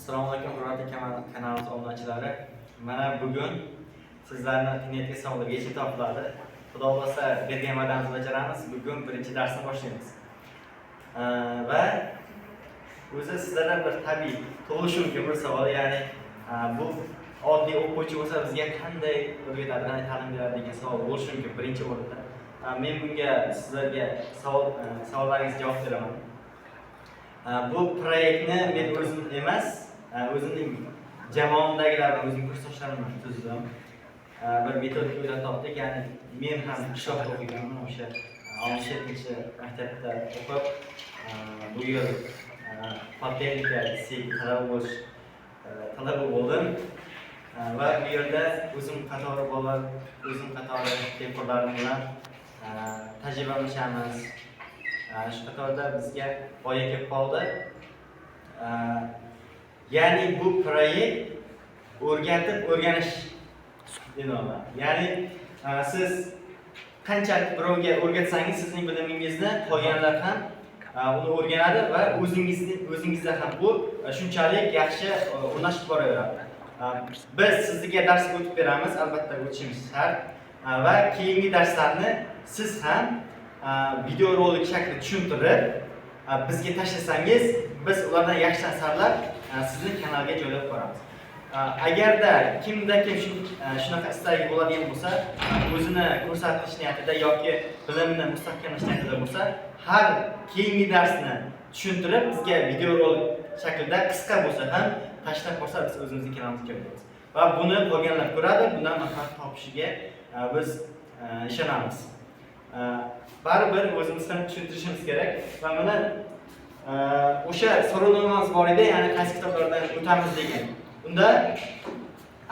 Assalomu alaykum, hurmatli kanalimiz obunachilari. Mana bugun sizlarni qiynayotgan savollarga yechim topiladi. Xudo xohlasa, bergan va'damizni bajaramiz. Bugun birinchi darsni boshlaymiz. Va o'zi sizlardan bir tabiiy tug'ilishi mumkin bir savol, ya'ni bu oddiy o'quvchi bo'lsa, bizga qanday o'rgatadi, qanday ta'lim beradi degan savol bo'lishi mumkin birinchi o'rinda. Men bunga sizlarga savollaringizga javob beraman. Bu proyektni men o'zim emas, o'zimning jamoamdagilar bilan, o'zimning kursdoshlarim bilan tuzdim. Bir metodika o'ylab topdik, ya'ni men ham qishloqda o'qiganman, o'sha 67-maktabda o'qib, bu yil politexnika litseyga talaba bo'ldim. Va bu yerda o'zim qatori bolalar, o'zim qatori tengqurlarim bilan tajriba almashamiz. Shu qatorda bizga g'oya kelib qoldi. Ya'ni bu proyekt o'rgatib o'rganish binolar. Ya'ni siz qanchalik birovga o'rgatsangiz sizning bilimingizni, qolganlar ham uni o'rganadi va o'zingizni o'zingizda ham bu shunchalik yaxshi o'rnashib boraveradi. Biz sizga dars o'tib beramiz, albatta o'tishimiz shart. Va keyingi darslarni siz ham videorolik shaklida tushuntirib, bizga tashlasangiz, biz ulardan yaxshi asarlar sizni kanalga joylab boramiz. Agarda kimda kim shunaqa istagi bo'ladigan bo'lsa, o'zini ko'rsatish niyatida yoki bilimini mustahkamlash niyatida bo'lsa, har keyingi darsni tushuntirib, bizga videorolik shaklida qisqa bo'lsa ham tashlab qo'ysa, biz o'zimizning kanalimizga joylaymiz. Va buni qolganlar ko'radi, bundan manfaat topishiga biz ishonamiz. Baribir o'zimiz ham tushuntirishimiz kerak va mana o'sha so'rovnomamiz bor edi, ya'ni qaysi kitoblardan o'tamiz degan. Unda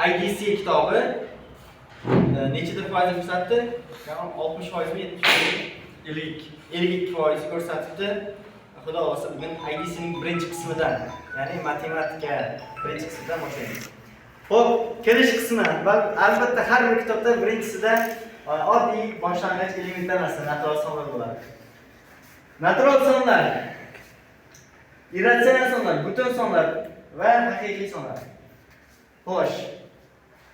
IDC kitobi nechida foiz ko'rsatdi? 60%mi, 70%mi? 52. 52% ko'rsatibdi. Xudo xohlasa, bugun IDCning birinchi qismidan, ya'ni matematika birinchi qismidan boshlaymiz. Xo'p, kirish qismi va albatta har bir kitobda birinchisida oddiy boshlang'ich elementar narsa natural sonlar bo'ladi. Natural sonlar, irratsional sonlar, butun sonlar va haqiqiy sonlar. Xo'sh.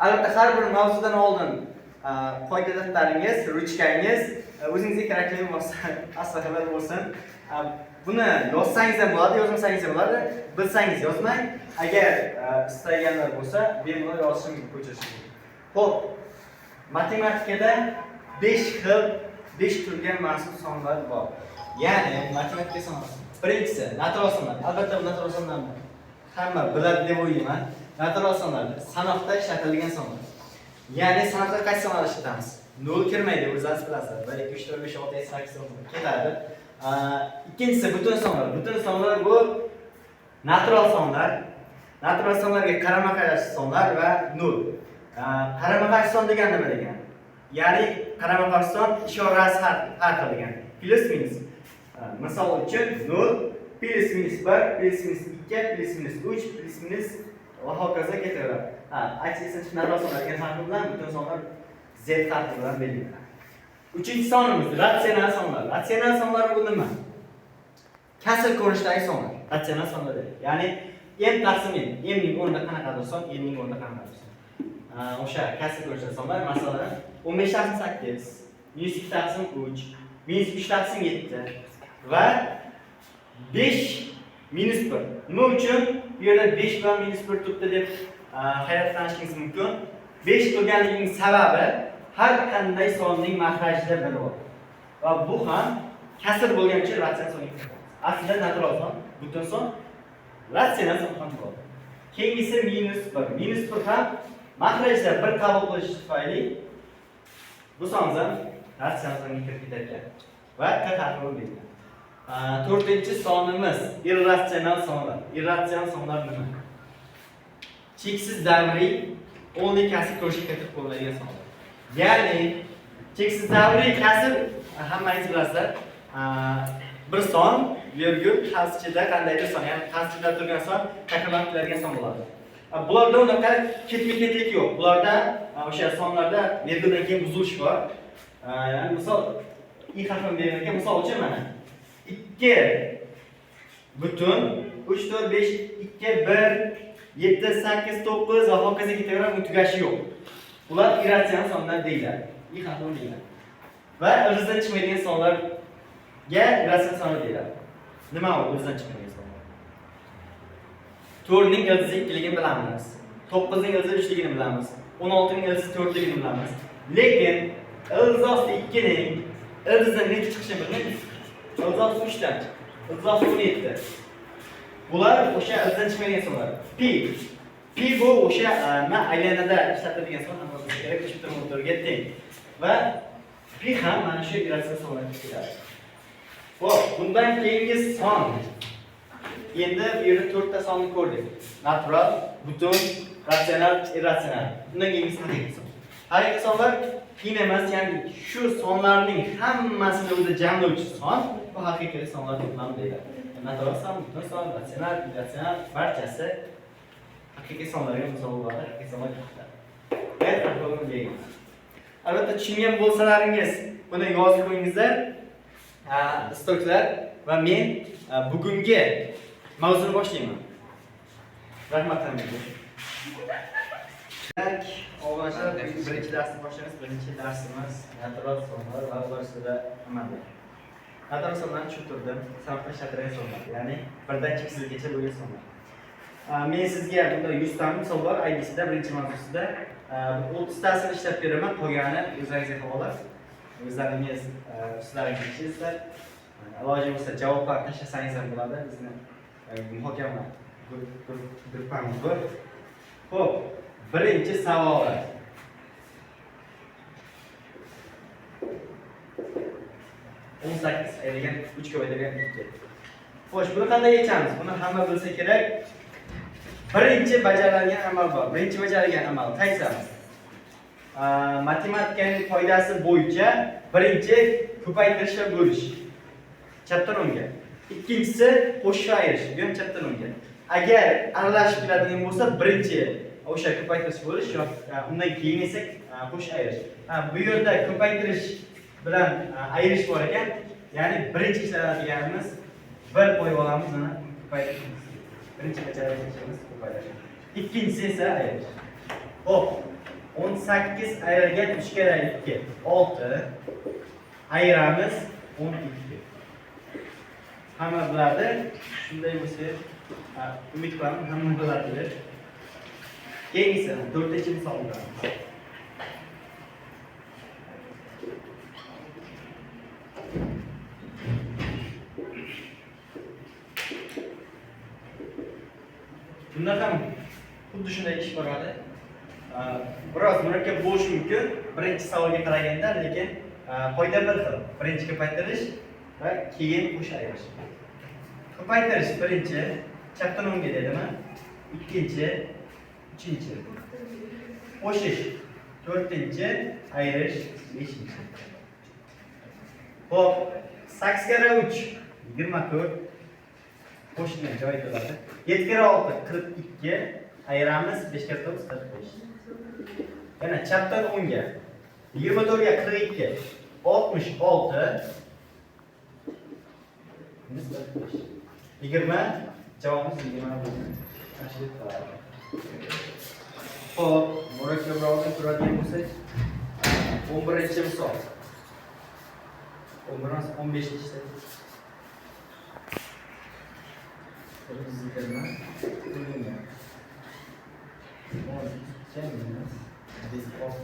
Albatta har bir mavzudan oldin qoida daftaringiz, ruchkangiz, o'zingizga kerakli bo'lsa, aslahalar bo'lsin. Buni yozsangiz ham bo'ladi, yozmasangiz ham bo'ladi. Bilsangiz yozmang. Agar istaganlar bo'lsa, bemalol yozishi mumkin, ko'chirishi mumkin. Xo'p, matematikada 5 xil, 5 turga mansub sonlar bor. Ya'ni matematika sonlar. Birinchisi natural sonlar. Albatta bu natural sonlarni hamma biladi deb o'ylayman. Natural sonlar sanoqda ishlatilgan sonlar. Ya'ni sanoqda qaysi sonlarni ishlatamiz? 0 kirmaydi, o'zingiz bilasizlar. 1, 2, 3, 4, 5, 6, 7, 8, 9 ketadi. Ikkinchisi butun sonlar. Butun sonlar bu natural sonlar. Natural sonlarga qarama-qarshi sonlar va 0. Qarama-qarshi son degani nima degani? Ya'ni qarama-qarshi son ishorasi har xil degani. Plyus minus. Misol uchun 0 plyus minus 1 plyus minus 2 plyus minus 3 plyus minus va hokazo ketaveradi. Ha, aytsa natural sonlar degan harfi bilan, butun sonlar z harfi bilan belgilanadi. Uchinchi sonimiz ratsional sonlar. Ratsional sonlar bu nima? Kasr ko'rinishdagi sonlar. Ratsional sonlar dedik. Ya'ni m taqsim n. M ning o'rnida qanaqadir son, n ning o'rnida qanaqadir son. O'sha kasr ko'rinishda sonlar, masalan, 15 taqsim 8, minus 2 taqsim 3, minus 3 taqsim 7 va 5 minus 1. Nima uchun bu yerda 5 bilan minus 1 turibdi deb hayratlanishingiz mumkin. 5 turganligining sababi har qanday sonning mahrajida 1 bor. Va bu ham kasr bo'lgani uchun ratsional songa kiritamiz. Aslida natural son, butun son, ratsional son ham bor. Keyingisi minus 1. Minus 1 ham mahrajda 1 qabul qilish tufayli bu son ham ratsional songa kirib ketar ekan. Va T harfi bilan belgilanadi. To'rtinchi sonimiz irratsional sonlar. Irratsional sonlar nima? Cheksiz davriy o'nli kasr ko'rishga kiritib qo'yiladigan sonlar. Ya'ni cheksiz davriy kasr, hammangiz bilasizlar. Bir son virgul qavs qandaydir son, ya'ni qavs turgan son takrorlanib keladigan son bo'ladi. Bularda unaqa ketma-ketlik yo'q. Bularda o'sha sonlarda virguldan keyin buzilish bor. Ya'ni misol i harfini berilgan ekan, misol uchun mana 2 butun 3 4 5 2 1. 7, 8, 9 va hokazo ketaveradi, bu tugashi yo'q. Ular irratsional sonlar deyiladi. I xato deyiladi. Va ildizdan chiqmaydigan sonlarga irratsional sonlar deyiladi. Nima u ildizdan chiqmaydigan sonlar? 4 ning ildizi 2ligini bilamiz. 9 ning ildizi 3ligini bilamiz. 16 ning ildizi 4ligini bilamiz. Lekin ildiz osti 2 ning ildizidan necha chiqishini bilmaymiz. Ildiz osti 3 dan chiqdi. Ildiz osti 17. Bular o'sha ildizdan chiqmaydigan sonlar. Pi. Pi bu o'sha nima aylanada ishlatiladigan son, hamma o'zi kerak 3.14 ga teng. Va pi ham mana shu irratsional sonlarga keladi. Xo'p, bundan keyingi son. Endi bu yerda 4 ta sonni ko'rdik. Natural, butun, ratsional, irratsional. Bundan keyingisi haqiqiy son. Haqiqiy sonlar qiyin emas, ya'ni shu sonlarning hammasini o'zida jamlovchi son bu haqiqiy sonlar deb ham deyiladi. Natural son, butun son, ratsional, irratsional barchasi haqiqiy sonlarga misol bo'ladi, haqiqiy sonlar kiritadi. Evet, deymiz. Albatta tushungan bo'lsalaringiz buni yozib qo'yingizlar. Ishtirokchilar va men bugungi mavzuni boshlayman. Rahmat hammaga. Avvalambor birinchi darsni boshlaymiz. Birinchi darsimiz natural sonlar va ular ustida amallar. Natural sonlarni tushuntirdim. Sanoqda ishlatilgan sonlar, ya'ni birdan cheksizgacha bo'lgan sonlar. Men sizga bunda 100 ta misol bor, IBCda birinchi mavzusida 30 tasini ishlab beraman, qolgani o'zlaringizga havola. O'zlaringiz sizlaringiz ishlaysizlar. Iloji bo'lsa javoblar tashlasangiz ham bo'ladi. Bizni muhokama gruppamiz bor. Xo'p, birinchi savol. 18 ayrilgan 3 ko'paytirilgan 2. Xo'sh, buni qanday yechamiz? Buni hamma bilsa kerak. Birinchi bajarilgan amal bor. Birinchi bajarilgan amal qaysi? Matematikaning qoidasi bo'yicha birinchi ko'paytirish va bo'lish. Chapdan o'ngga. Ikkinchisi qo'shish va ayirish. Bu ham chapdan o'ngga. Agar aralashib keladigan bo'lsa, birinchi o'sha ko'paytirish bo'lish yoki undan keyin esa qo'shish ayirish. Bu yerda ko'paytirish bilan ayirish bor ekan. Ya'ni birinchi ishlanadiganimiz bir qo'yib olamiz, mana ko'paytirish. Birinchi bajargan ishimiz ko'paytirish. Ikkinchisi esa ayirish. Xo'p, 18 ayrilgan 3 kere 2, 6 ayiramiz 12. Hamma biladi. Shunday bo'lsa, umid qilaman hamma biladi deb. Keyingisi 4-misol bo'ladi. Bunda ham xuddi shunday ish boradi. Biroz murakkab bo'lishi mumkin birinchi savolga qaraganda, lekin qoida bir xil. Birinchi ko'paytirish va keyin qo'shish ayirish. Ko'paytirish birinchi, chapdan o'ngga dedimi? Ikkinchi, uchinchi. Qo'shish to'rtinchi, ayirish beshinchi. Xo'p, 8 kere 3 24. Qo'shilgan joyi bo'ladi. 7 kere 6 42, ayiramiz 5 kere 9 45. Yana chapdan o'ngga 24 ga 42 66 minus 45. 20 javobimiz 20 bo'ladi. Tashkil qiladi. Xo'p, murakkabroqni ko'radigan bo'lsak, 11-misol. 11 emas, 15-chi. 120 bo'lingan 12 minus 164.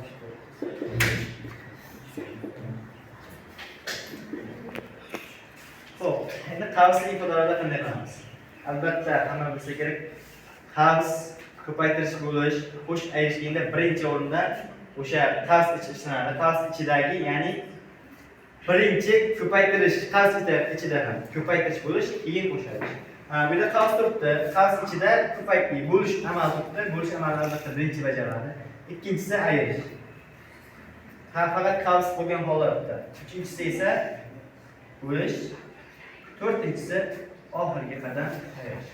Xo'p, endi qavsli ifodalarda qanday qilamiz? Albatta, hamma bilsa kerak, qavs ko'paytirish bo'lish, qo'shish ayirish deganda birinchi o'rinda o'sha qavs ichi ishlanadi. Qavs ichidagi, ya'ni birinchi ko'paytirish qavs ichida ham ko'paytirish bo'lish, keyin qo'shish ayirish. Bu yerda qavs turibdi. Qavs ichida ko'paytirish bo'lish amali turibdi. Bo'lish amali albatta birinchi bajariladi. Ikkinchisi ayirish. Faqat qavs bo'lgan holatda. Uchinchisi esa bo'lish. To'rtinchisi oxirgi qadam ayirish.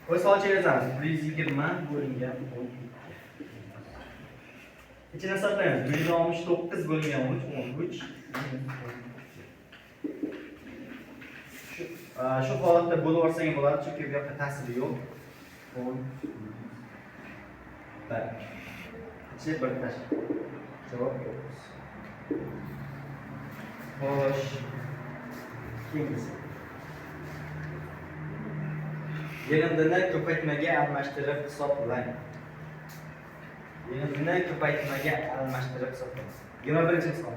Qo'y solcha yozamiz. 120 bo'lingan 12. Ichini hisoblaymiz. 169 bo'lingan 13, 13. Shu holatda bo'lib olsak bo'ladi, chunki bu yoqda ta'siri yo'q. 10 1. Ichi bir tash. Javob 9. Xo'sh. Keyingisi. Yig'indini ko'paytmaga almashtirib hisoblang. Yig'indini ko'paytmaga almashtirib hisoblang. 21-savol.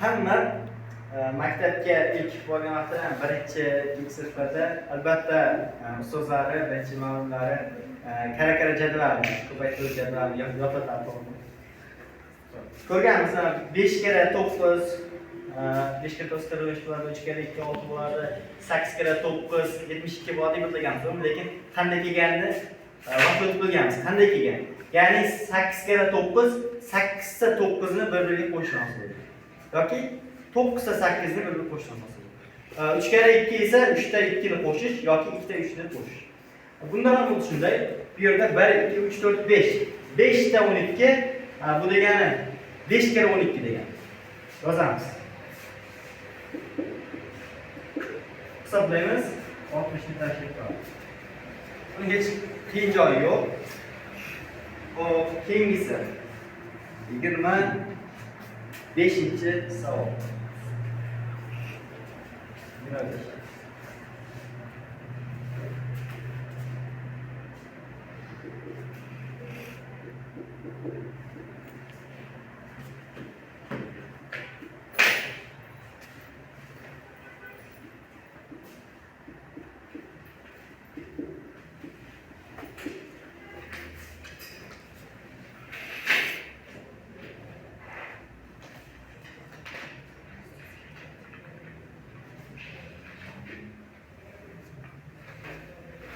Hamma maktabga ilk borgan vaqtida birinchi, ikkinchi sinflarda albatta ustozlari, birinchi muallimlari kara-kara jadvalni, ko'paytiruv jadvalini yodlatadi. Ko'rganmiz, 5 kara 9, 5 kara 9 45 bo'ladi, 3 kara 2 6 bo'ladi, 8 kara 9 72 bo'ladi deb o'tlaganmiz, lekin qanday kelganini vaqt o'tib bilganmiz. Qanday kelgan? Ya'ni 8 kara 9, 8 ta 9 ni bir-biriga qo'shish hosil bo'ladi. Yoki 9 ta 8 ni bir-biriga qo'shish hosil bo'ladi. 3 kara 2 esa 3 ta 2 ni qo'shish yoki 2 ta 3 ni qo'shish. Bundan ham xuddi shunday. Bu yerda 1 2 3 4 5. 5 ta 12, bu degani 5 kara 12 degani. Yozamiz. Hisoblaymiz. 60 ni tashkil qiladi. Buning hech qiyin joyi yo'q. Xo'p, keyingisi 25-savol. 25.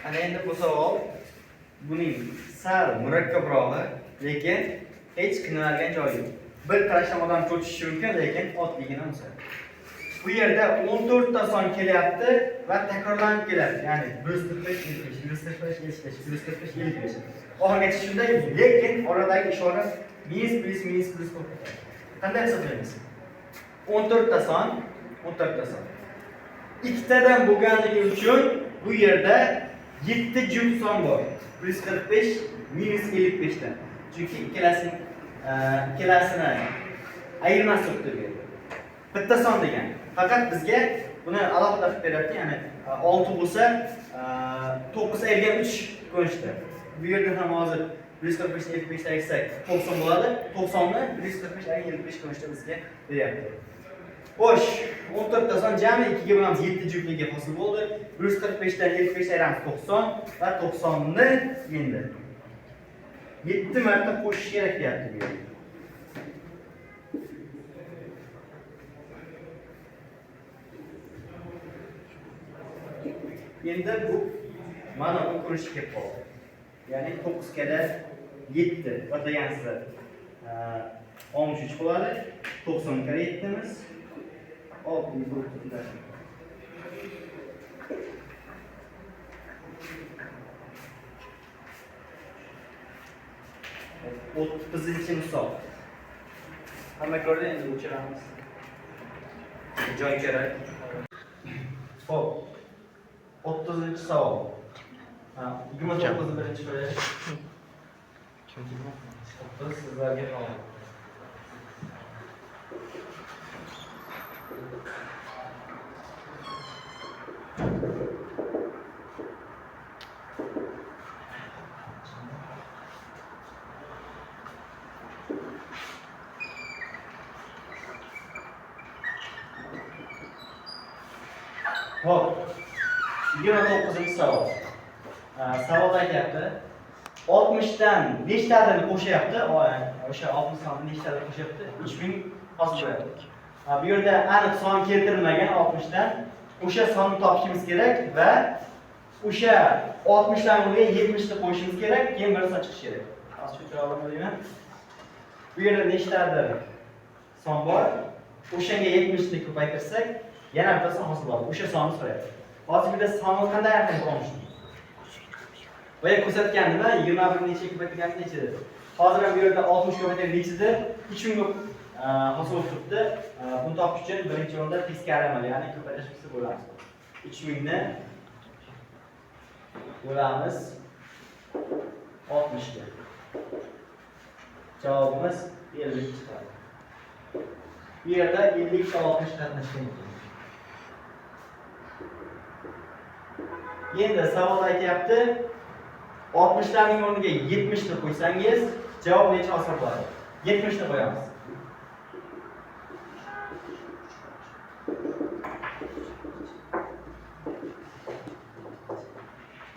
Ana endi bu savol buning sal murakkabrog'i, lekin hech qiynalgan joyi yo'q. Bir qarashdan odam cho'chishi mumkin, lekin oddiygina misol. Bu yerda 14 ta son kelyapti va takrorlanib kelyapti. Ya'ni 145 55, 145 55, 145 55. Oxirigacha shunday, lekin oradagi ishora minus plus minus plus bo'lib ketadi. Qanday hisoblaymiz? 14 ta son, 14 ta son. Ikkitadan bo'lganligi uchun bu yerda 7 juft son bor. Plus 45 minus 55 dan. Chunki ikkalasini ayirmasi yo'q bu yerda. Bitta son degan. Faqat bizga buni alohida qilib beryapti, ya'ni 6 bo'lsa 9 ayirgan 3 ko'rinishda. Bu yerda ham hozir plus 45 55 dan ayirsak 90 bo'ladi. 90 ni plus 45 ayirgan 55 ko'rinishda bizga beryapti. Xo'sh, 14 ta son jami 2 ga bo'lamiz, 7 juftligi hosil bo'ldi. 145 dan 55 ayiramiz 90 va 90 ni endi 7 marta qo'shish kerak deyapti bu yerda. Endi bu mana bu ko'rinishga kelib qoldi. Ya'ni 9 kara 7 va degansizlar 13 bo'ladi. 90 kara 7-miz 630. 30- misol. Hamma ko'rdi, endi o'chiramiz. Joy kerak. Xo'p. 30-savol. 29 birinchi qo'yash. 30 sizlarga qoldi. Xo'p. 29-savol. Savolda aytyapti. 60 dan nechtarini qo'shyapti? O'sha 60 sonni nechtarini qo'shyapti? 3000 hosil bo'lyapti. Bu yerda aniq son keltirilmagan 60 dan. O'sha sonni topishimiz kerak va o'sha 60 dan unga 70 ni qo'shishimiz kerak, keyin bir son chiqishi kerak. Hozir tushuncha olaman. Bu yerda nechtadir son bor. O'shanga 70 ni ko'paytirsak, yana bitta son hosil bo'ladi. O'sha sonni so'rayapti. Hozir bu yerda sonni qanday aniqlaymiz 60 ni? Boya ko'rsatgandim, 21 necha ko'paytirganimiz necha dedi. Hozir ham bu yerda 60 ko'paytirgan nechida 3000 hosil bo'lib turibdi. Buni topish uchun birinchi o'rinda teskari amal, ya'ni ko'paytirish qilsa bo'lamiz. 3000 ni bo'lamiz 60 ga. Javobimiz 50 chiqadi. Bu yerda 50 ta 60 qatnashgan ekan. Endi savol aytyapti, 60 larning o'rniga 70 ni qo'ysangiz, javob necha hosil bo'ladi? 70 ni qo'yamiz.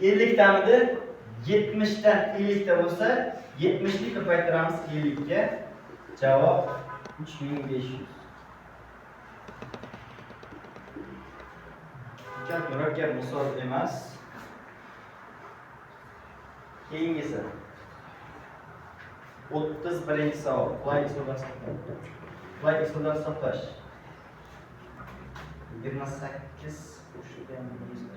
Elliktamidi? 70 dan 50 ta bo'lsa, 70 ni ko'paytiramiz 50 ga. Javob 3500. Unchalik murakkab misol emas. Keyingisi 31-savol. Qulay usulda hisoblash. Qulay usulda hisoblash. 28 qo'shilgan 188.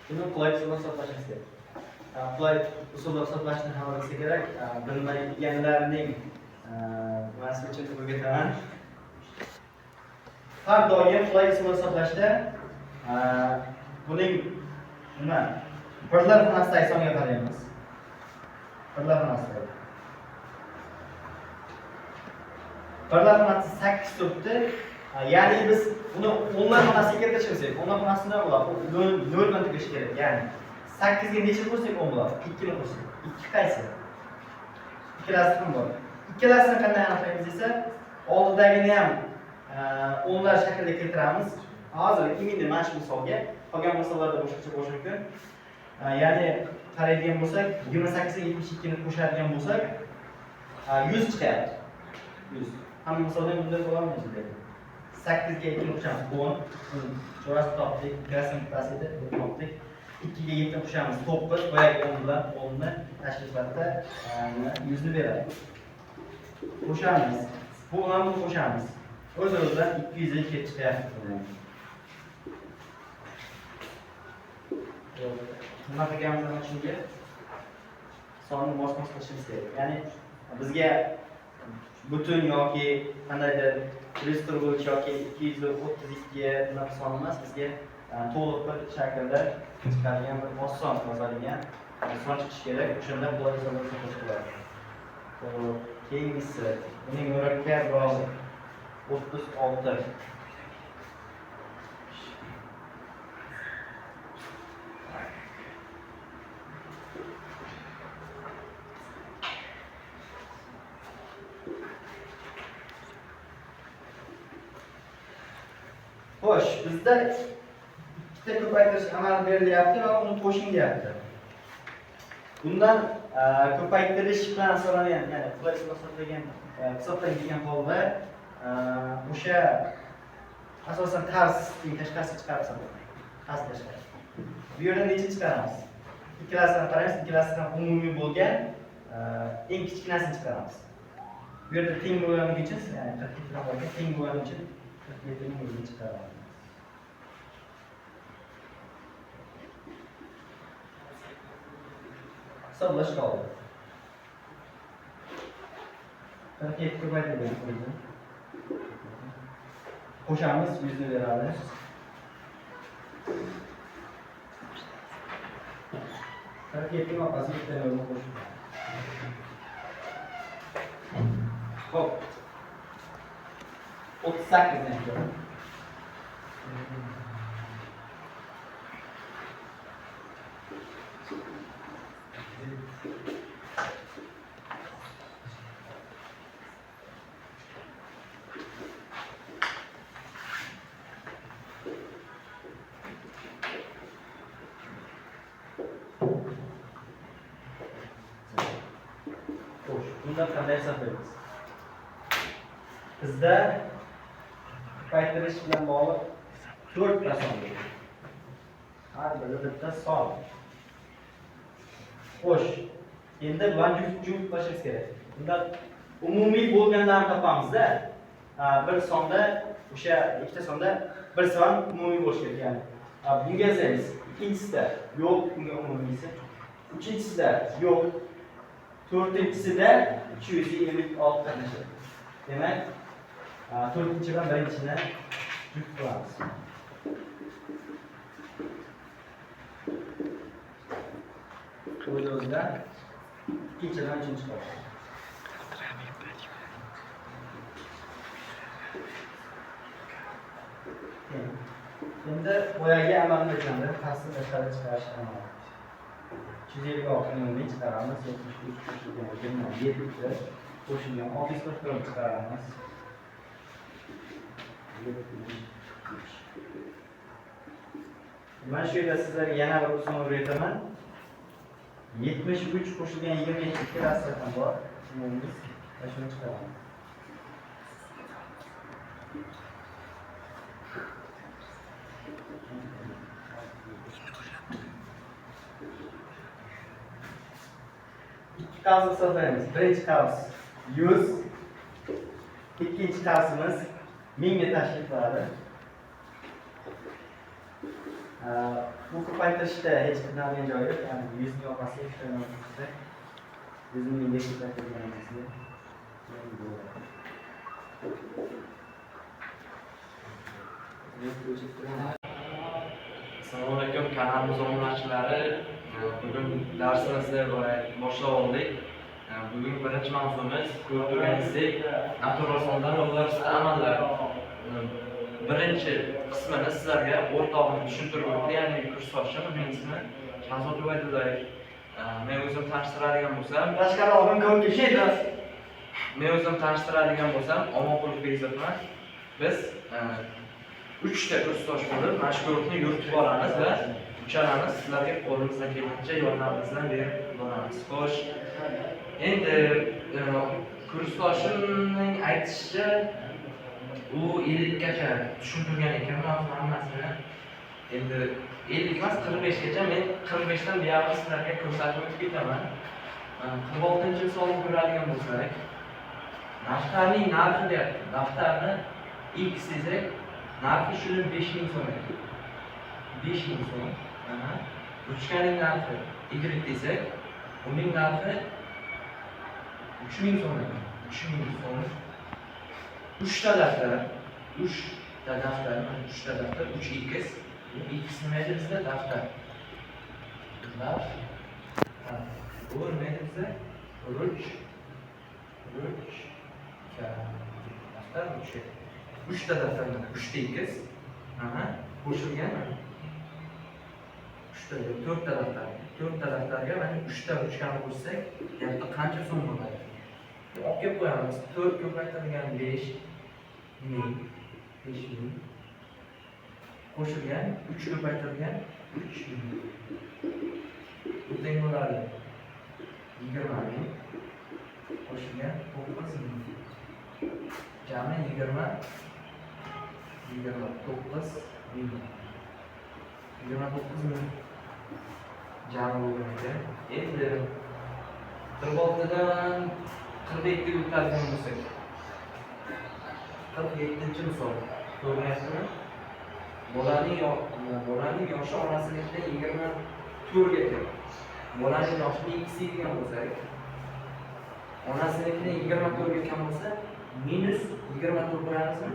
Buni qulay usulda hisoblashimiz kerak. Qulay usulda hisoblashni hamma bilsa kerak. Bilmaydiganlarning nimasi uchun o'rgataman. Har doim qulay usulda hisoblashda buning nima? Birlar xonasidagi songa qaraymiz. Birlar xonasidagi. Birlar xonasi 8 turibdi. Ya'ni biz buni o'nlar xonasiga keltirishimiz kerak. O'nlar xonasi nima bo'ladi? 0 bilan tugashi kerak. Ya'ni 8 ga necha qo'shsak 10 bo'ladi? 2 ni qo'shsak. 2 qaysi? Ikkalasi ham bor. Ikkalasini qanday aniqlaymiz desa, oldidagini ham o'nlar shaklida keltiramiz. Hozir imini mana shu misolga, qolgan misollarda boshqacha bo'lishi mumkin. Ya'ni qaraydigan bo'lsak, 28 ga 72 ni qo'shadigan bo'lsak, 100 chiqyapti. 100. Hamma misolda ham bunday bo'lamaydi lekin. 8 ga 2 ni qo'shamiz, 10. Cho'rasini topdik, ikkalasini bittasi edi, buni topdik. 2 ga 7 qo'shamiz, 9. Boyagi 10 bilan 10 ni tashkil sifatida 100 ni beradi. Qo'shamiz. Bu bilan buni qo'shamiz. O'z-o'zidan 200 ga kelib chiqyapti. Nima qilganmiz ana shunga? Sonni mos-mos qilishimiz kerak. Ya'ni bizga butun yoki qandaydir 143 yoki 232 bunaqa son emas, bizga to'liq bir shaklda chiqadigan bir oson yozadigan son chiqishi kerak. O'shanda qulay hisoblash bo'ladi. Xo'p, keyingisi, buning murakkabrog'i 36. Xo'sh, bizda ikkita ko'paytirish amali berilyapti va uni qo'shing deyapti. Bundan ko'paytirish bilan hisoblangan, ya'ni qulay hisoblangan, hisoblangan holda o'sha asosan qavsning tashqarisiga chiqarib hisoblanadi. Qavs tashqari. Bu yerda necha chiqaramiz? Ikkalasini qaraymiz, ikkalasi ham umumiy bo'lgan eng kichkinasini chiqaramiz. Bu yerda teng bo'lganligi uchun, ya'ni 47 dan bo'lgan teng bo'lgani uchun 47 ning o'zini chiqaramiz. Hisoblash qoldi. 47 ko'paytirilgan o'zi. Qo'shamiz, 100 ni beradi. 47 ning orqasiga bitta nolni qo'shib. Xo'p. 38 ni ko'ramiz. Bunda qanday hisoblaymiz? Bizda ko'paytirish bilan bog'liq 4 ta son bor. Har biri bitta son. Xo'sh, endi bularni juft-juft qilishimiz kerak. Bunda umumiy bo'lganlarni topamiz-da. Bir sonda o'sha ikkita sonda bir son umumiy bo'lishi kerak, ya'ni bunga yozamiz. Ikkinchisida yo'q, bunga umumiysi. Uchinchisida yo'q. To'rtinchisida 356 qatnashadi. Demak, to'rtinchi bilan birinchini juft qilamiz. O'z-o'zidan ikkinchidan uchinchi qoladi. Endi boyagi amalni o'rgandim, qasddan tashqari chiqarish amali. 356 umumiy chiqaramiz, 73 qo'shilgan 27 qo'shilgan 644 chiqaramiz. 73. Mana shu yerda sizlarga yana bir usul o'rgataman. 73 qo'shilgan 27 ikkalasida ham bor. Umumiy va shuni chiqaramiz. Ikki qavs hisoblaymiz. Birinchi qavs 100, ikkinchi qavsimiz 1000 ga tashkil qiladi. Bu ko'paytirishda hech qiynalgan joyi yo'q, ya'ni 100 ning orqasiga 3 ta nol qo'shsak, 100 ni 1000 ga ko'paytirganimizda bo'ladi. Assalomu alaykum kanalimiz obunachilari. Bugun darsimizni boshlab oldik. Bugun birinchi mavzumiz ko'rib turganingizdek natural sonlar va ular ustida amallar. Birinchi qismini sizlarga o'rtog'im tushuntirib o'tdi, ya'ni kursdoshim, uning ismi Shahzod Ubaydullayev. Men o'zim tanishtiradigan bo'lsam, Tashqari oldin ko'rib kelishdi. Men o'zim tanishtiradigan bo'lsam, Omonqulov Bekzodman. Biz 3 ta kursdosh bo'lib, mana shu guruhni yuritib boramiz va uchalamiz sizlarga qo'limizdan kelgancha yordamimizni berib boramiz. Xo'sh, endi kursdoshimning aytishicha u 50 gacha tushuntirgan ekan mavzu hammasini. Endi 50 emas, 45 gacha, men 45 dan buyog'i sizlarga ko'rsatib o'tib ketaman. 46-misolni ko'radigan bo'lsak, daftarning narxi deyapti. Daftarni X desak, narxi shuni 5000 so'm ekan. 5000 so'm. Aha. Ruchkaning narxi Y desak, uning narxi 3000 so'm ekan. 3000 so'm. 3 ta daftar, 3 ta daftar, mana 3 ta daftar, 3 x. Bu x nima edi bizda? Daftar. Daftar. Bu nima edi bizda? Ruchka. Daftar ruchka. 3 ta daftar mana 3 ta x. Aha, qo'shilgan mana. 3 ta, 4 ta daftar. 4 ta daftarga mana 3 ta ruchkani qo'shsak, deyapti qancha so'm bo'ladi? Olib kelib qo'yamiz. 4 ko'paytirilgan 5000, 5000 qo'shilgan 3 ko'paytirilgan 3000. Bu teng bo'ladi 20000 qo'shilgan 9000. Jami 29000. 29000 jami bo'lgan ekan. Endi 46dan 47 ga o'tadigan bo'lsak, 47-misol ko'rinyaptimi? Bolaning yoshi onasinikidan 24 ga kam. Bolaning yoshini x degan bo'lsak, onasinikidan 24 ga kam bo'lsa, minus 24 qo'yamizmi?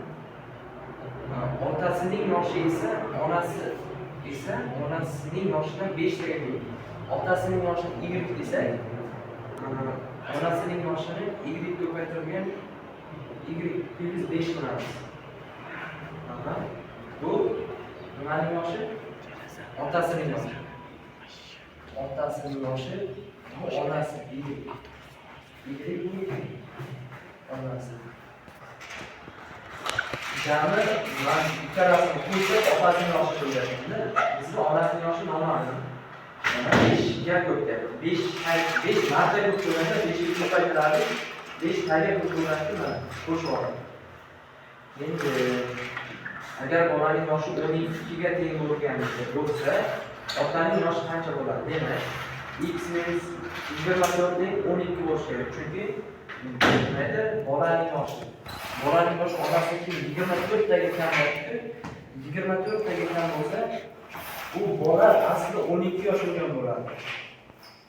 Otasining yoshi esa onasi esa onasining yoshidan 5 taga ko'p. Otasining yoshini Y desak, onasining yoshini Y ko'paytirilgan Y plyus 5 qilamiz. Bu nimaning yoshi? Otasining yoshi. Otasining yoshi bu onasi Y. Y bu onasi. Jami mana ikkalasini qo'shib otasining yoshi bo'lyapti. Bizda onasining yoshi noma'lum. Mana 5 ga ko'p deyapti. 5 marta ko'p bo'lganda 5 ga ko'paytiradi. 5 taga ko'p bo'ladi, mana qo'shib oladi. Endi agar bolaning yoshi 12 ga teng bo'lganida bo'lsa, otaning yoshi qancha bo'ladi? Demak, x minus 24 teng 12 bo'lishi kerak. Chunki nima edi? Bolaning yoshi. Bolaning yoshi otasiniki 24 taga kam bo'libdi. 24 taga kam bo'lsa, bu bola aslida 12 yosh bo'lgan bo'ladi.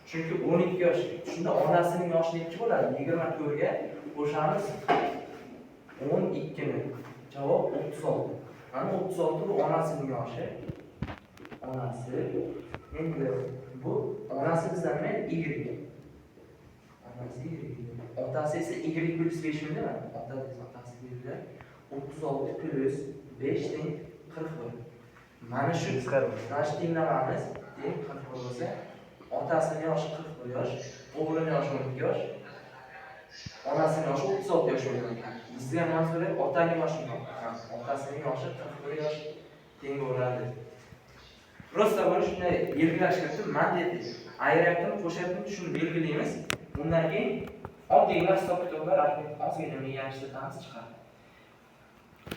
Chunki 12 yosh. Shunda onasining yoshi nechi bo'ladi? 24 ga qo'shamiz 12 ni. Javob 36. Mana 36 bu onasining yoshi. Onasi. Endi bu onasi bizdan nima? Y. Onasi Y. Otasi esa Y plus 5 mi nima? Otasi berilgan. 36 plus 5 teng 41. Mana shu tenglamamiz teng 41 bo'lsa, otasining yoshi 41 yosh, o'g'lining yoshi 12 yosh, onasining yoshi 36 yosh bo'lgan ekan. Bizga ham so'raydi, otaning yoshi otasining yoshi 41 yosh teng bo'ladi. Просто buni shunday belgilash kerak. Man dedi, ayirayaptim, qo'shyaptim, shuni belgilaymiz. Undan keyin oddiygina hisob kitoblar ozgina miyani ishlatamiz, chiqadi.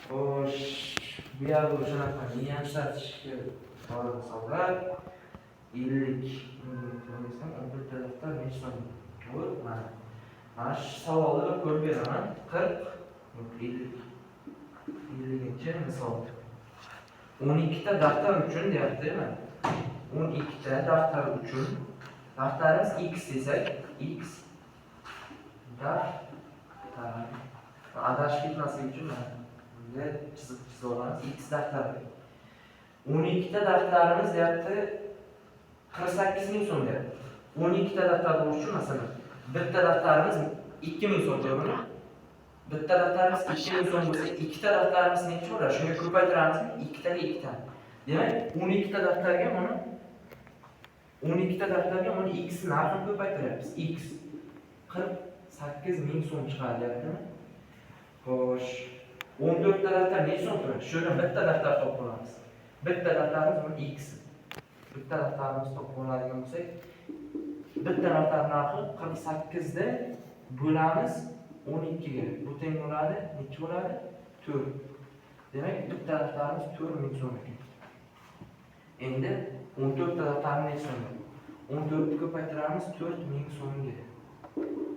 Xo'sh, bu yerda o'shanaqa miyani ishlatishga to'g'ri hisoblar. 50 desam, 11 ta daftar necha so'm? Bu mana. Mana shu savolni bir ko'rib beraman. 40 50 50-chi misol. 12 ta daftar uchun deyapti, mana. 12 ta daftar uchun daftarimiz x desak, x daftar. Adashib ketmaslik uchun mana bunga chiziq chizib olamiz. X daftar. 12 ta daftarimiz deyapti 48 ming so'm deyapti. 12 ta daftar bo'lishi uchun masalan, bitta daftarimiz 2000 so'm, to'g'rimi? Bitta daftarimiz 2000 so'm bo'lsa, ikkita daftarimiz necha bo'ladi? Shunga ko'paytiramizmi? Ikkitaga ikkita. Demak, 12 ta daftarga buni 12 ta daftarga buni x narxini ko'paytiryapmiz. X 48 ming so'm chiqadi deyaptimi? Xo'sh, 14 ta daftar necha so'm turadi? Shu yerdan bitta daftar topib olamiz. Bitta daftarimiz buni x. Bitta daftarimiz topib oladigan bo'lsak, bitta daftar narxi 48 da bo'lamiz 12 ga. Bu teng bo'ladi, necha bo'ladi? 4. Demak, bitta daftarimiz 4000 so'm ekan. Endi 14 ta daftarni necha so'm? 14 ni ko'paytiramiz 4000 so'mga.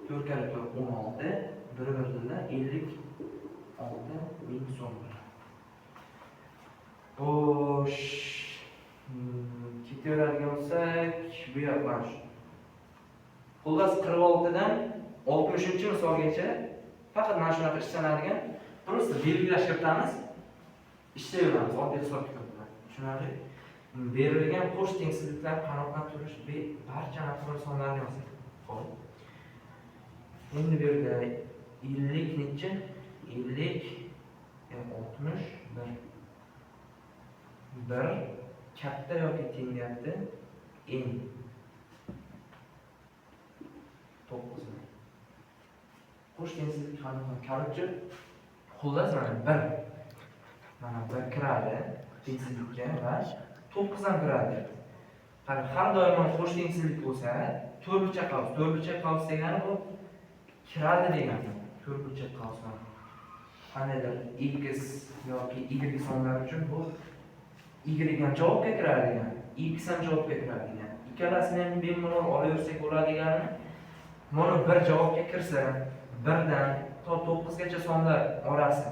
4 karra 4 16, bir birdan 56 ming so'm bo'ladi. Xo'sh, ketaveradigan bo'lsak, bu yoq mana shu. Xullas 46 dan 60-misolgacha faqat mana shunaqa ishlanadigan, просто belgilash kiritamiz, ishlayveramiz oddiy hisob kitob bilan. Tushunarli? Berilgan qo'sh tengsizliklar qanoatlantirish barcha natural sonlarni yozing. Xo'p. Endi bu yerda 50 necha? 50 61. 1 katta yoki teng deyapti. N 9. Qo'sh tengsizlik qanoatlan. Короче, xullas mana 1. Mana 1 kiradi tengsizlikka va 9 ham kiradi. Qarang, har doim qo'sh tengsizlik bo'lsa, to'rtburchak qavs, to'rtburchak qavs degani bu kiradi degani. To'rtburchak qavs mana. Qandaydir x yoki y sonlar uchun bu y ham javobga kiradi degani, x ham javobga kiradi degani. Ikkalasini ham bemalol olaversak bo'ladi degani. Mana bir javobga kirsa, 1dan to 9 gacha sonlar orasi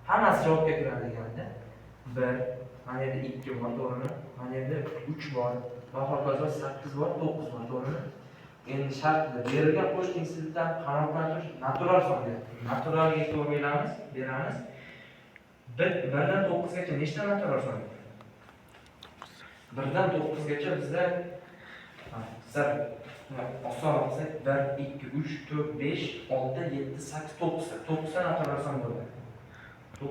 hammasi javobga kiradi deganda. 1, mana yerda 2 bor, to'g'rimi? Mana yerda 3 bor va hokazo 8 bor, 9 bor, to'g'rimi? Endi shartida berilgan qo'sh tengsizlikdan qanoatlantirish natural son deyapti. Naturalga e'tibor beramiz. 1dan 9 gacha nechta natural son? 1dan 9 gacha bizda sir oson qilsak 1, 2, 3, 4, 5, 6, 7, 8, 9. 9 ta natural son bo'ladi. 9.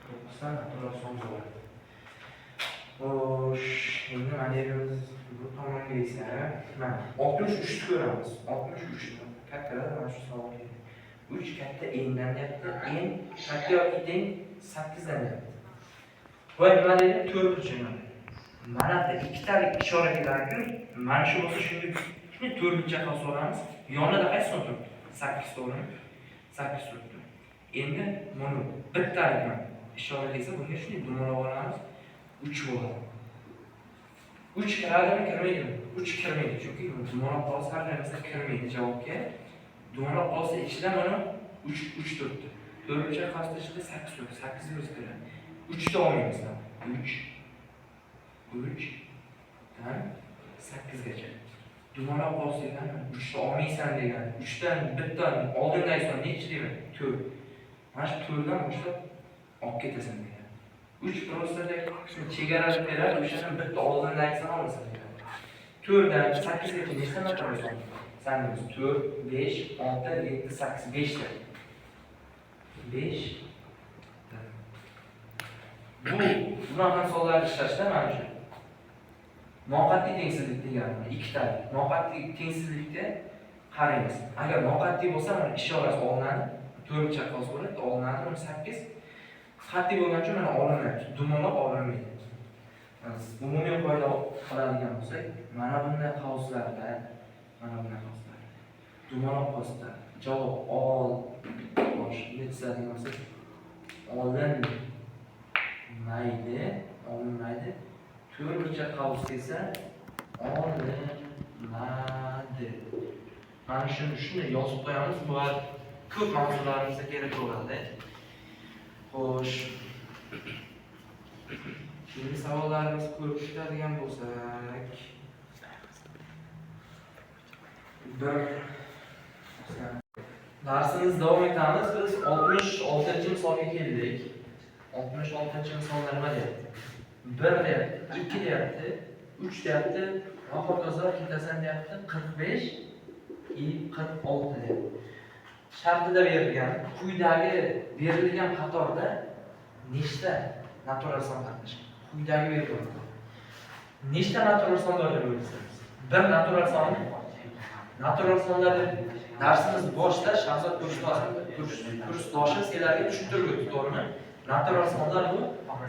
9 ta natural son bo'ladi. Xo'sh, endi mana yerimiz bu tomonga esa mana 63 ni ko'ramiz. 63 ni kattalar mana shu savol keldi. 3 katta n dan deyapti. N katta yoki teng 8 dan deyapti. Voy, nima deydi? 4 burchak mana. Mana bu ikkitalik ishora kelar-ku. Mana shu bo'lsa shunga shunday 4 burchak qilib solamiz. Yonida qaysi son turibdi? 8, to'g'rimi? 8 turibdi. Endi buni bittalik mana ishora kelsa bunga shunday dumaloq olamiz. 3 bo'ladi. 3 kiradimi, kirmaydimi? 3 kirmaydi, chunki dumaloq qolsa har narsasi kirmaydi javobga. Dumaloq qolsa ichida mana 3 3 turibdi. To'rtburchak qavsda ichida 8 turibdi. 8 biz kiradi. 3 ta olmaymiz. 3 3 dan 8 gacha. Dumaloq qavs degani 3 ta olmaysan degani. 3 dan bitta oldindagi son nechi demak? 4. Mana shu 4 dan boshlab olib ketasan degani. 3 просто chegara beradi, o'shadan bitta oldindagi son olasan degani. 4 dan 8 gacha nechta natural son? Sanaymiz. 4, 5, 6, 7, 8, 5 ta. 5 ta. Bu bunaqa misollarni ishlashda mana shu noqat'iy tengsizlik degani ikkitalik. Noqat'iy tengsizlikda qaraymiz. Agar noqat'iy bo'lsa, mana ishorasi olinadi, to'rtburchak qavs bo'ladi, olinadi 18. Qat'iy bo'lgani uchun mana olinmaydi, dumaloq olinmaydi. Umumiy qoida qiladigan bo'lsak, mana bunday qavslarda, mana bunday qavslar. Dumaloq qavsda javob ol, bosh chizadigan bo'lsak, olinmaydi, olinmaydi. To'rtburchak qavs esa olinadi. Mana shuni shunday yozib qo'yamiz. Bu ko'p mavzularimizda kerak bo'ladi. Xo'sh. Endi savollarimizni ko'rib chiqadigan bo'lsak, bir darsimizni davom etamiz. Biz 66-misolga keldik. 66-misolda nima deyapti? 1 deyapti, 2 deyapti, 3 deyapti, va hokazo ketasan deyapti, 45 и 46 deyapti. Shartida berilgan, quyidagi berilgan qatorda nechta natural son qatnashgan? Quyidagi berilgan qator. Nechta natural son bor deb o'ylaysiz? Bir natural sonni natural sonlar deb darsimiz boshida Shahzod kursdoshi sizlarga tushuntirib o'tdi, to'g'rimi? Natural sonlar bu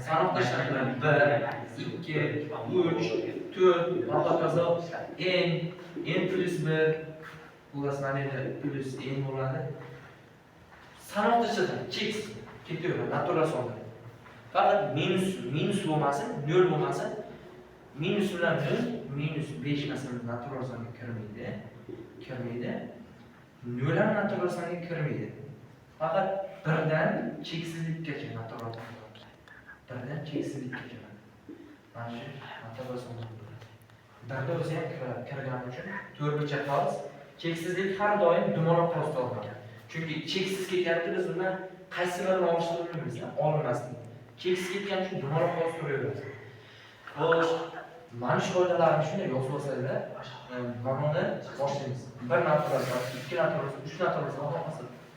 sanoq tashlangan 1, 2, 3, 4 va hokazo n, n plyus 1, xullas mana endi plyus n bo'ladi. Sanoq tashlasan, cheksiz ketaveradi natural sonlar. Faqat minus minus bo'lmasin, 0 bo'lmasin. Minus bilan 0, minus 5 masalan natural songa kirmaydi. Kirmaydi. 0 ham natural songa kirmaydi. Faqat birdan cheksizlikkacha natural son. Birdan cheksizlikkacha. Mana shu natural sonlar bo'ladi. Birda o'zi ham kiradi, kirgani uchun to'rtburchak qavs. Cheksizlik har doim dumaloq qavsda olinadi. Chunki cheksiz ketyapti, biz undan qaysi birini olishni bilmaymiz, olinmaslik. Cheksiz ketgani uchun dumaloq qavs turaveradi. Xo'sh, mana shu qoidalarni shunday yozib olsanglar, mana uni boshlaymiz. 1 natural son, 2 natural son, 3 natural son,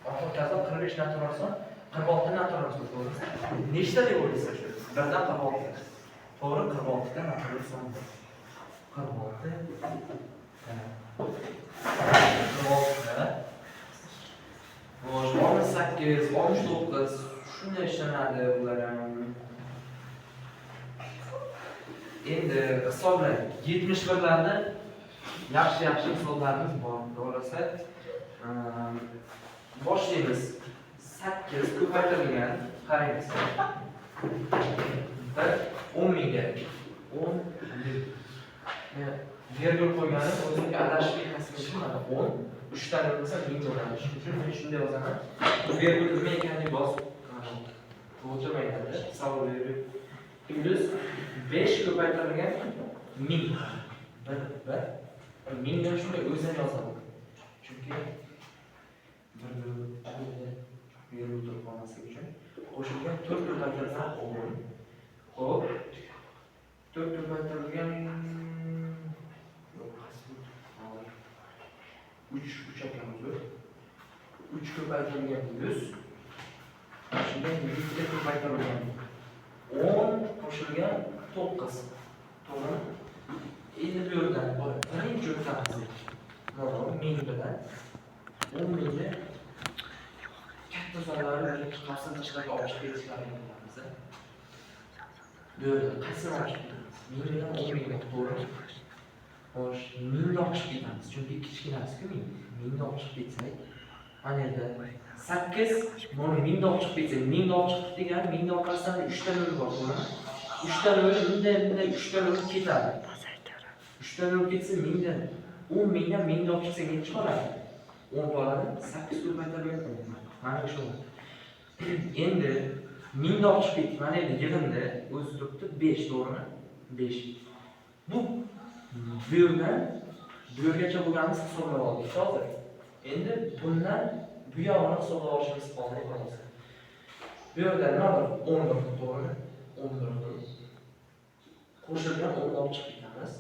hokazo 45 natural son, 46 natural son to'g'rimi? Nechta deb o'ylaysiz shu? Birdan 46. To'g'ri, 46 ta natural son bor. 46. 46. Xo'sh, 68, 69 shunday ishlanadi bular ham. Endi hisoblaylik. 71larni yaxshi-yaxshi hisoblarimiz bor, to'g'risi. Boshlaymiz. 8 ko'paytirilgan, qaraymiz. 1 10 mingga 10 ming. Men vergul qo'yganim o'zimga adashib ketmaslik uchun mana 10 3 ta nol bo'lsa 1000 bo'ladi. Shuning uchun men shunday yozaman. Bu vergul nima ekanini bosib o'tirmaydi. Savol berib plyus 5 ko'paytirilgan 1000. 1 1 1000 dan shunday o'zini yozaman. Chunki bir vergul turib qolmasligi uchun qo'shilgan 4 ko'paytirilgan 10. Xo'p. 4 ko'paytirilgan yo'q, qaysi bu? 3 3 ekan uzr. 3 ko'paytirilgan 100 qo'shilgan 7 ko'paytirilgan 10 qo'shilgan 9. To'g'rimi? Endi bu yerdan birinchi o'tamiz. Mana 1000 bilan 10 mingni katta sonlarni qavsdan tashqariga olib chiqib ketishlarini bilamiz. Bu yerda qaysini olib chiqib ketamiz? 1000 bilan 10 mingni, to'g'rimi? Xo'sh, 1000 ni olib chiqib ketamiz. Chunki kichkinasi-ku 1000. 1000 ni olib chiqib ketsak, mana yerda 8, buni 1000 ni olib chiqib ketsak, 1000 ni olib chiqdik degani 1000 ni orqasidan 3 ta nol bor, to'g'rimi? 3 ta nol bunday bunday 3 ta nol ketadi. 3 ta nol ketsa 1000 dan 10 mingdan 1000 ni olib chiqsak nechi qoladi? 10 qoladi. 8 ko'paytirilgan 10. Mana shu. Endi 1000 olib chiqib ketdik. Mana endi yig'indi o'zi turibdi 5, to'g'rimi? 5. Bu yerdan bu yergacha bo'lganimiz hisoblab oldik hozir. Endi bundan bu yog'ini hisoblab olishimiz qoldi xolos. Bu yerda nima bor? 11, to'g'rimi? 11 qo'shilgan 10 olib chiqib ketamiz.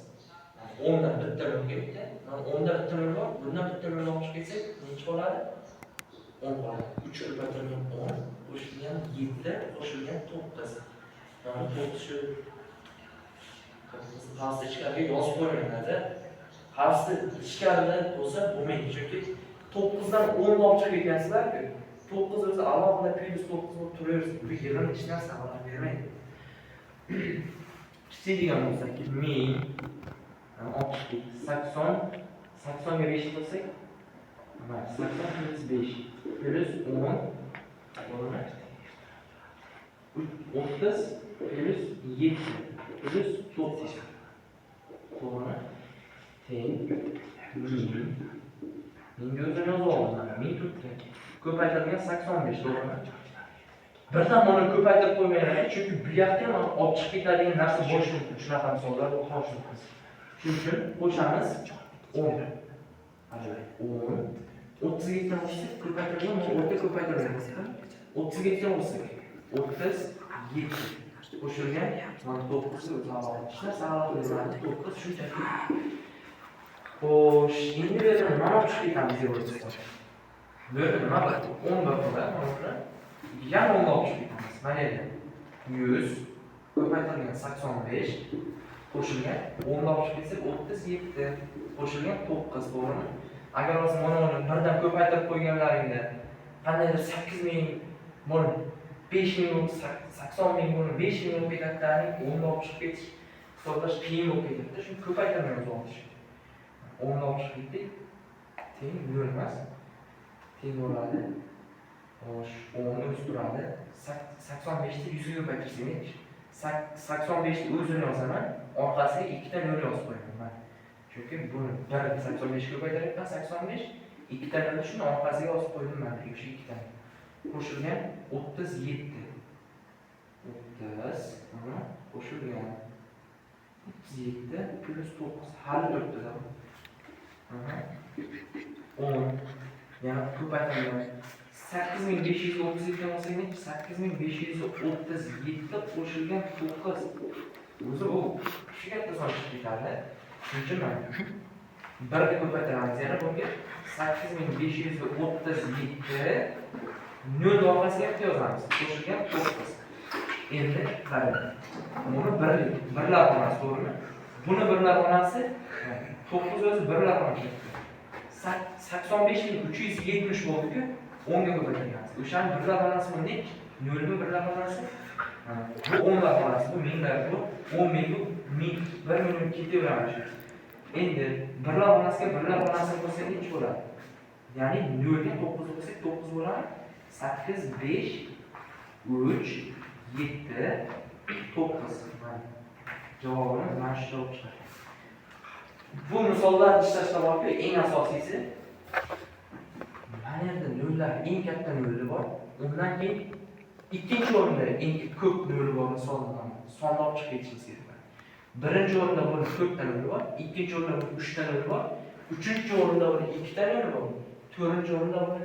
10 dan bitta nol ketdi. Mana 10 da bitta nol bor, bundan bitta nol olib chiqib ketsak, necha qoladi? 10 qoladi. 3 ko'paytirilgan 10 qo'shilgan 7 qo'shilgan 9. Mana 9 shu pastda ichkariga yozib qo'ymaydi. Pastda ichkarida bo'lsa bo'lmaydi, chunki 9 dan 10 olib chiqib ketgansizlar-ku. 9 o'zi alohida plyus 9 bo'lib turaversin. Bu yig'in hech narsa alohida bermaydi. Kichik bo'lsak 1000 62 80 80 ga 5 qilsak, mana 80 plyus 5 plyus 10, to'g'rimi? 30 plyus 7 plyus 9, to'g'rimi? Teng 1000. Mingga o'zini yozib oldim, mana 1000 turibdi. Ko'paytirilgan 85, to'g'rimi? Birdan buni ko'paytirib qo'ymayman, chunki bu yoqda ham olib chiqib ketadigan narsa bo'lishi mumkin. Shunaqa misollar bo'lishi mumkin. Shuning uchun qo'shamiz 10. 10. 30 ga ikkita qo'shsak, ko'paytirilgan, o'rta ko'paytirilgan. 30 ga ikkita qo'shsak, 37 qo'shilgan mana 9 o'zi alohida. Hech narsa alohida bo'lmadi. 9 shunchaki. Xo'sh, endi bu yerda nima olib chiqib ketamiz deb o'ylaysiz? Bu yerda nima bor? 11 bo'ladi, mana buni. Yana 10 olib chiqib ketamiz. Mana yerda 100 ko'paytirilgan 85 qo'shilgan 10 olib chiqib ketsak 37 qo'shilgan 9, to'g'rimi? Agar hozir mana buni birdan ko'paytirib qo'yganlaringda qandaydir 8000 buni 5000 80 000 buni 5000 bo'lib ketadi, 10 olib chiqib ketish hisoblash qiyin bo'lib ketadi. Shuni ko'paytirmaymiz olish. 10 olib chiqib ketdik. Teng 0 emas. Teng bo'ladi. Xo'sh, 10 o'zi turadi. 85 ni 100 ga ko'paytirsak nechi? 85 ni o'zini yozaman, orqasiga ikkita 0 yozib qo'yaman. Chunki buni 1 85 ga ko'paytiryapman, 85 ikkita 0 shuni orqasiga yozib qo'ydim mana o'sha ikkita. Qo'shilgan 37. 30 qo'shilgan 37 plyus 9 hali turibdi. 10 yana ko'paytirilgan 8537 olsak nechi? 8537 qo'shilgan 9. O'zi bu shu katta son chiqib ketadi. Shuning uchun mana 1 ga ko'paytiramiz yana bunga 8537 0 orqasiga bitta yozamiz. Qo'shilgan 9. Endi qarang. Buni birlik, birlar xonasi, to'g'rimi? Buni birlar xonasi 9 o'zi birlar xonasi. 85370 bo'ldi-ku, 10 ga ko'paytirganmiz. O'shani birlar xonasi bu nechi? 0 mi birlar xonasi? Bu o'nlar xonasi, bu minglar, bu 10 ming, bu ming, 1 million ketaveradi shu. Endi birlar xonasiga birlar xonasini qo'shsak nechi bo'ladi? Ya'ni 0 ga 9 qo'shsak 9 bo'ladi. 8 5 3 7 9. Javobimiz mana shu javob chiqadi. Bu misollarni ishlashda borku, eng asosiysi mana yerda nollar, eng katta noli bor. Undan keyin ikkinchi o'rinda eng ko'p noli bor misoldan sonni olib chiqib ketishimiz kerak. Birinchi o'rinda buni 4 ta noli bor, ikkinchi o'rinda buni 3 ta noli bor, uchinchi o'rinda buni 2 ta noli bor, to'rtinchi o'rinda buni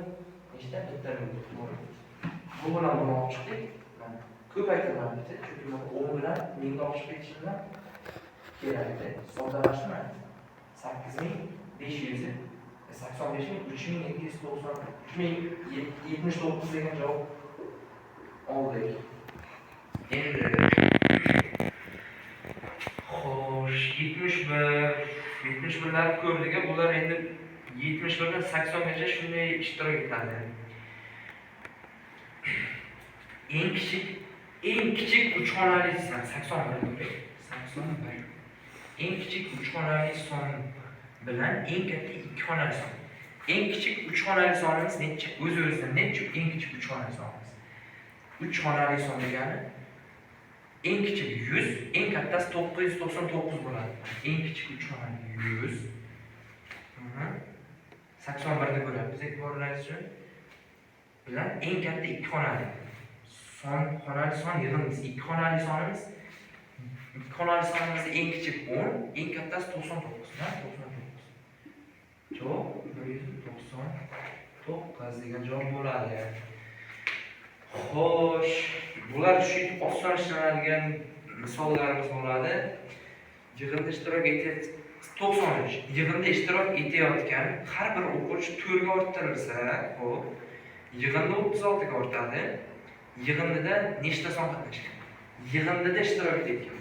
nechta? Bitta noli bor. Bu bilan buni olib chiqdik. Ko'paytiramiz, chunki mana 10 bilan 1000 olib chiqib ketishimdan kerakdi. Soddalashma. 8500 85 3290 3079 degan javob oldik. Endi xo'sh, 71 71lar ko'rdik. Bular endi 71 dan 80 gacha shunday ishtirok etadi. Eng kichik uch xonali son 81. 81. Eng kichik uch xonali son bilan eng katta ikki xonali son. Eng kichik uch xonali sonimiz necha? O'z-o'zidan necha eng kichik uch xonali sonimiz? 3 xonali son degani eng kichik 100, eng kattasi 999 bo'ladi. Eng kichik 3 xonali 100. 81 ga bo'lamiz e'tiborlaringiz uchun. bilan eng katta 2 xonali son, xonali son yig'indisi. 2 xonali sonimiz, 2 xonali sonimiz eng kichik 10, eng kattasi 99, 99. Javob 199 degan javob bo'ladi. Xo'sh, bular shu oson ishlanadigan misollarimiz bo'ladi. Yig'inda ishtirok etayotgan 93. Yig'inda ishtirok etayotgan har bir o'quvchi 4 ga orttirilsa, xo'p, yig'inda 36 ga ortadi. Yig'indida nechta son qatnashgan? Yig'indida ishtirok etayotgan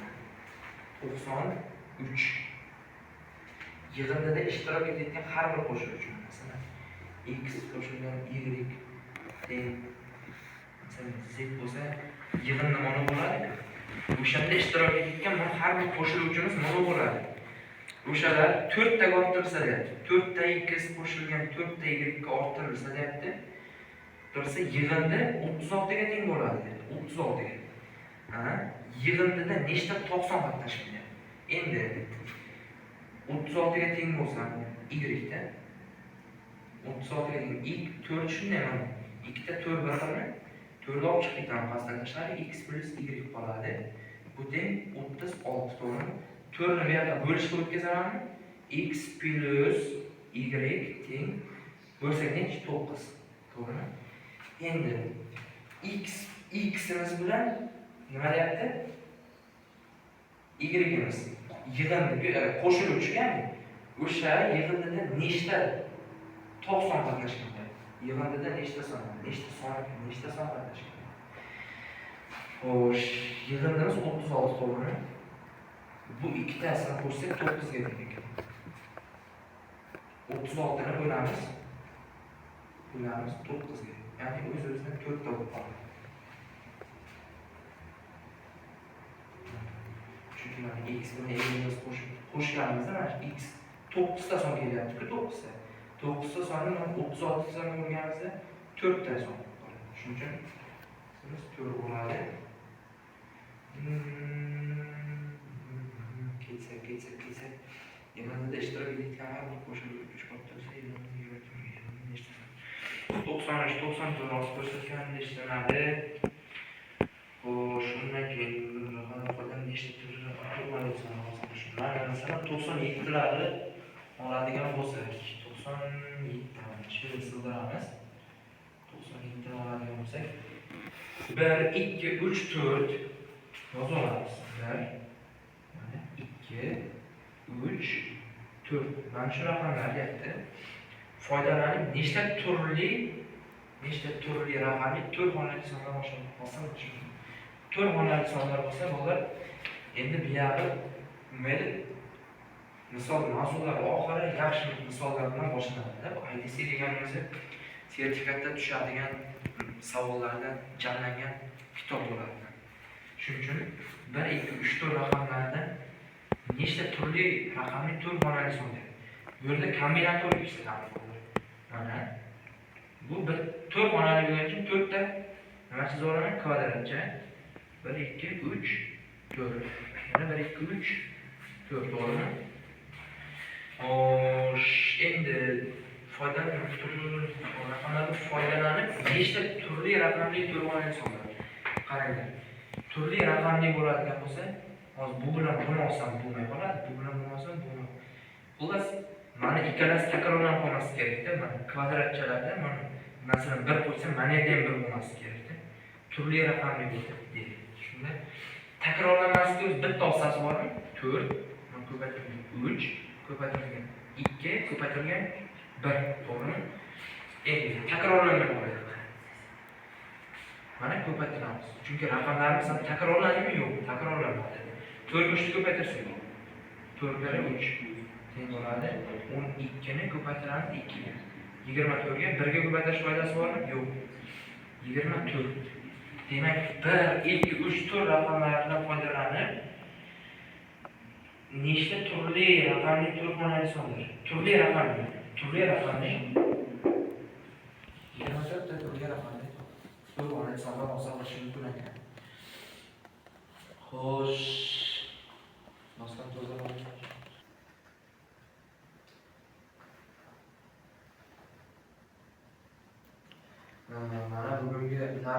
93. Yig'indida ishtirok etayotgan har bir qo'shuvchi, masalan, x qo'shilgan y teng masalan z bo'lsa, yig'indi mana bo'ladi. O'shanda ishtirok etayotgan mana har bir qo'shiluvchimiz mana bo'ladi. O'shalar 4 taga orttirilsa deyapti. 4 ta x qo'shilgan 4 ta y ga orttirilsa deyapti. Tursa yig'indi 36 ga teng bo'ladi deyapti. 36 ga. Ha, yig'indida nechta 90 qatnashgan deyapti. Endi 36 ga teng bo'lsa y da 36 ga teng x 4 shunday mana. 2 ta 4 bir xilmi? 4 olib chiqib ketamiz pastdan tashqari x plus y qoladi. Bu teng 36, to'g'rimi? 4 ni bu yoqqa bo'lishga o'tkazamanmi? X plus y teng bo'lsak nechi? 9, to'g'rimi? Endi x x'imiz bilan nima deyapti? Y'imiz yig'indi qo'shiluvchi, ya'ni o'sha yig'indida nechta 90 qatnashgan? Yig'indida nechta son? Nechta son? Nechta son qatnashgan? Xo'sh, yig'indimiz 36, to'g'rimi? Bu ikkitasini qo'shsak 9 ga teng ekan. 36 ni bo'lamiz. Bo'lamiz 9 ga. Ya'ni o'z-o'zidan 4 ta bo'lib qoladi. Chunki mana x bilan y'imiz qo'shganimizda mana x 9 ta son kelyapti-ku, 9 ta. 9 ta sonni mana 36 ta bo'lganimizda 4 ta son qoladi. Shuning uchun biz 4 bo'ladi. Ketsak. Yig'indida ishtirok etayotgan har bir qo'shiluvchi 3 orttirsa, yig'indi nechta son? 93, 94 hozir ko'rsatganimda ishlanadi. Xo'sh, undan keyin qolgan nechta turli son hozir. Mana masalan 97larni oladigan bo'lsak, 97 mana shu sizlarimiz 97 ni oladigan bo'lsak, 1 2 3 4 yozib olamiz. 1 mana 2 3 4 mana shu raqamlar deyapti. Foydalanib nechta turli raqamli 4 xonali sonlar hosil qilish mumkin. 4 xonali sonlar bo'lsa, bolalar endi bu yog'i mayli misol mavzular oxiri yaxshi misollar bilan boshlanadi. Bu IDC deganimiz sertifikatda tushadigan savollardan jamlangan kitob bo'ladi. Shuning uchun 1 2 3 4 raqamlardan nechta turli raqamli 4 xonali son deyapti. Bu yerda kombinator ishlatamiz. Mana bu bir 4 xonali bo'lgani uchun 4 ta nima chizib olaman? Kvadratcha. 1 2 3 4. Yana 1 2 3 4, to'g'rimi? Xo'sh, endi foydalanib raqamlardan foydalanib nechta turli raqamli 4 xonali sonlar. Qaranglar. Turli raqamli bo'ladigan bo'lsa, hozir bu bilan buni olsam bo'lmay qoladi, bu bilan buni olsam bo'lmay. Xullas, mana ikkalasi takrorlanib qolmasi kerakda. Mana kvadratchalarda mana masalan 1 qo'ysam, mana yerda ham 1 bo'lmasi kerakda. Turli raqamli bo'lsa deydi. Shunda takrorlanmaslik o'zi bitta olsasi bormi? 4, mana ko'paytirilgan 3, ko'paytirilgan 2, ko'paytirilgan 1, to'g'rimi? Endi takrorlanmay qoladi. Mana ko'paytiramiz. Chunki raqamlarimiz ham takrorlandimi? Yo'q, takrorlanmadi. 4 ga 3 ni ko'paytirsak, 4 kare 3 teng bo'ladi. 12 ni ko'paytiramiz 2 ga. 24 ga 1 ga ko'paytirish foydasi bormi? Yo'q. 24. Demak, 1, 2, 3, 4 raqamlaridan foydalanib nechta turli raqamli 4 xonali sonlar? Turli raqamli, turli raqamli 24 ta turli raqamli 4 xonali sonlar hosil qilish mumkin ekan. Xo'sh, nosdan to'ldiramiz.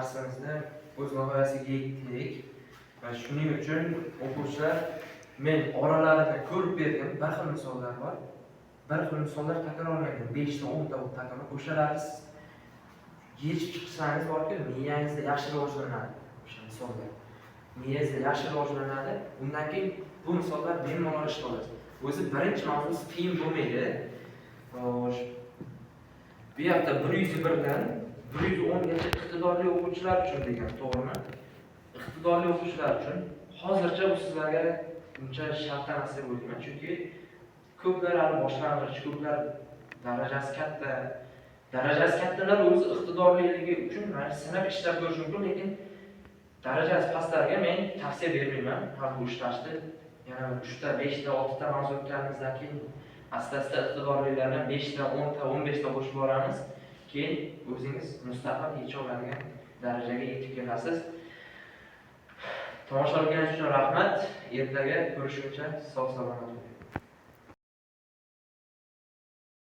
darsimizni o'z nihoyasiga yetdik. Va shuning uchun o'quvchilar, men oralarida ko'rib berdim, bir xil misollar bor. Bir xil misollar takrorlangan, 5 ta, 10 ta bo'lib takror. O'shalarni siz yechib chiqsangiz borku, miyangizda yaxshi rivojlanadi o'sha misollar. Miyangizda yaxshi rivojlanadi. Undan keyin bu misollar bemalol ishlay olasiz. O'zi birinchi mavzusi qiyin bo'lmaydi. Xo'sh. Bu yoqda 101 dan 110 gacha iqtidorli o'quvchilar uchun degan, to'g'rimi? Iqtidorli o'quvchilar uchun hozircha bu sizlarga uncha shart emas deb o'ylayman, chunki ko'plar hali boshlang'ich, ko'plar darajasi katta. Darajasi kattalar o'zi iqtidorliligi uchun mana sinab ishlab ko'rish mumkin, lekin darajasi pastlarga men tavsiya bermayman. Har bu ishlashni yana 3 ta, 5 ta, 6 ta mavzu o'tganimizdan keyin asta-asta iqtidorlilardan 5 ta, 10 ta, 15 ta qo'shib boramiz. Keyin o'zingiz mustaqil yecha oladigan darajaga yetib kelasiz. Tomosha qilganingiz uchun rahmat. Ertaga ko'rishguncha sog' salomat bo'ling.